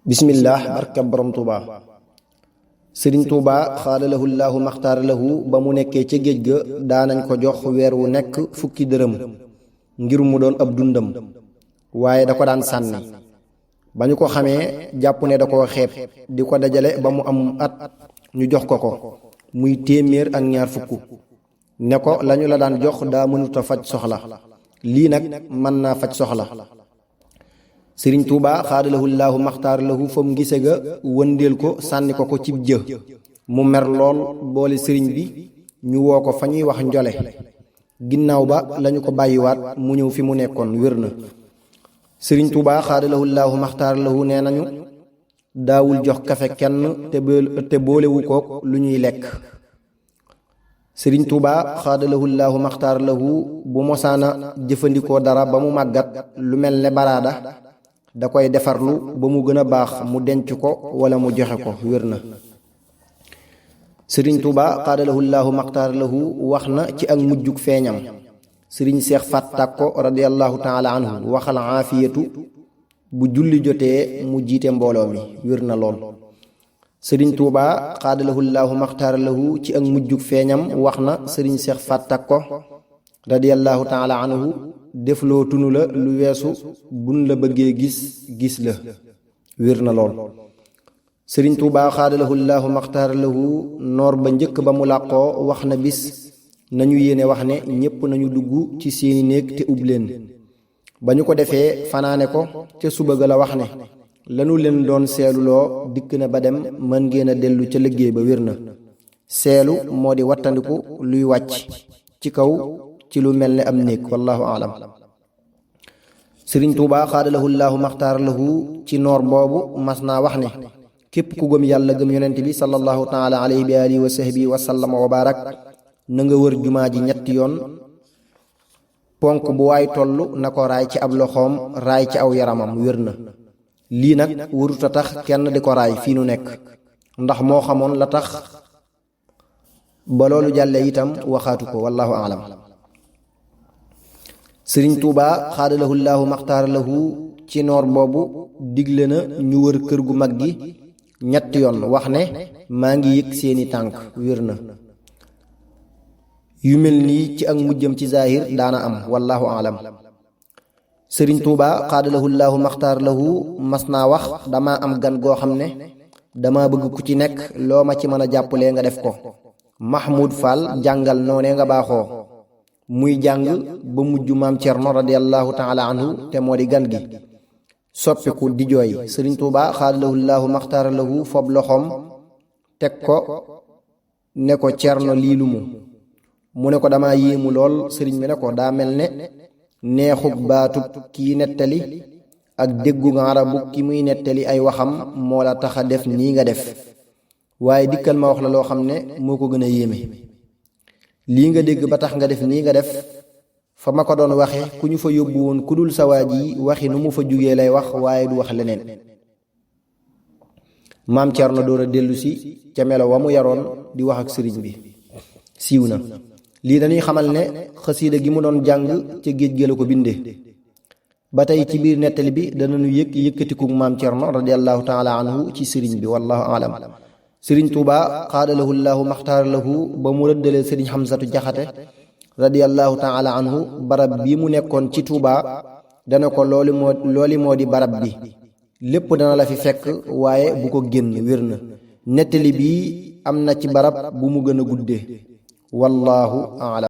bismillah barkab borom tuuba sëriñ tuuba xaadalahu llaahu maxtaara lahu ba mu nekkee ca géej ga daanañ ko jox weer wu nekk fukki dërëm ngir mu doon ab dundam waaye da ko daan sànni ba ñu ko xamee jàpp ne da koo xeeb di ko dajale ba mu am at ñu jox ko muy téeméer ak ñaar fukk ne ko lañu la daan jox daa mënuta faj soxla lii nag mën naa faj soxla sëriñ tuuba xaadalahu llaahu maxtaar lahu fa mu gise ga wëndeel ko sànni ko cib jë mu mer lool boole sëriñ bi ñu woo ko fa ñuy wax njole ginnaaw ba lañu ko bàyyiwaat mu ñëw fi mu nekkoon wér na sëriñ tuuba xaadalahu llaahu maxtaar lahu nee nañu daawul jox kafe kenn te boolewu kook lu ñuy lekk sëriñ tuuba xaadalahu llaahu maxtaar lahu bu mosaana jëfandikoo dara ba mu màggat lu mel ne baraada da koy defarlu ba mu gën a baax mu denc ko wala mu joxe ko wér na sëriñ tuuba xaadalahu llaahu maxtaar lahu wax na ci ak mujjug feeñam sëriñ seex fàttak ko radiallahu taala anhu waxal aafiyatu bu julli jotee mu jiite mbooloo mi wér na lool sëriñ tuuba xaadalahu llaahu maxtaar lahu ci ak mujjug feeñam wax na sëriñ seex fàttak ko radiallahu taala anhu defloo tunu la lu weesu buñ la bëggee gis la wér na lool sëriñ tuuba xaadalahu llaahu maxtaar lahu noor ba njëkk ba mu làqoo wax na bis nañu yéene wax ne ñépp nañu dugg ci seeni néeg te ub leen ba ñu ko defee fanaane ko ca suba ga la wax ne lanu leen doon seeluloo dikk na ba dem mën ngeen a dellu ca liggéey ba wér na seelu moo di wattandiku luy wàcc ci kaw ci lu mel ne am néeg wallahu aalam sëriñ tuuba xaadalahu llaahu maxtaar lahu ci noor boobu mas naa wax ne képp ku gëm yàlla gëm yonent bi sallallahu taala alayhi bi alihi wa sahbihi wa sallama wa barak na nga wër jumaa ji ñetti yoon ponk bu waay toll na ko raay ci ab loxoom raay ci aw yaramam wér na lii nag waruta tax kenn di ko raay fii nu nekk ndax moo xamoon la tax ba loolu jàlle itam waxaatu ko wallahu aalam sëriñ tuuba xaadalahu llaahu maxtaar lahu ci noor boobu digle na ñu wër kër gu mag gi ñetti yoon wax ne maa ngi yëg seeni tànk wér na yu mel nii ci ak mujjam ci zaahir daana am wallahu aalam sëriñ tuuba xaadalahu llaahu maxtaar lahu mas naa wax dama am gan goo xam ne dama bëgg ku ci nekk loo ma ci mën a jàppalee nga def ko mahmoud fall jàngal noonee nga baaxoo muy jàng ba mujj maam cerno radiallahu taala anhu te moo di gan gi soppiku di jooy sëriñ tuuba xaadalahu llaahu maxtaar lahu fob loxoom teg ko ne ko cerno lii lu mu ne ko dama yéemu lool sëriñ bi ne ko daa mel ne neexug baatub kii nettali ak déggu arabu ki muy nettali ay waxam moo la tax a def nii nga def waaye dikkal ma wax la loo xam ne moo ko gën a yéeme lii nga dégg ba tax nga def nii nga def fa ma ko doon waxe ku ñu fa yóbbu woon ku dul sawaaj yi waxi nu mu fa jugee lay wax waaye du wax leneen maam Cerno door a dellu si ca melo wa mu yaroon di wax ak sëriñ bi siiw na lii dañuy xamal ne xasiida gi mu doon jàng ca géej gi la ko bindee ba tey ci biir nettali bi danañu yëkkatiku maam Cerno radiallahu taala anhu ci sëriñ bi wallahu aalam sëriñ tuuba xaadalahu llaahu maxtaar lahu ba mu rëddalee sëriñ xamsatu jaxate radiallahu taala anhu barab bi mu nekkoon ci tuuba dana ko looli moo di barab bi lépp dana la fi fekk waaye bu ko génn wér na nettali bi am na ci barab bu mu gën a guddee wallahu aalam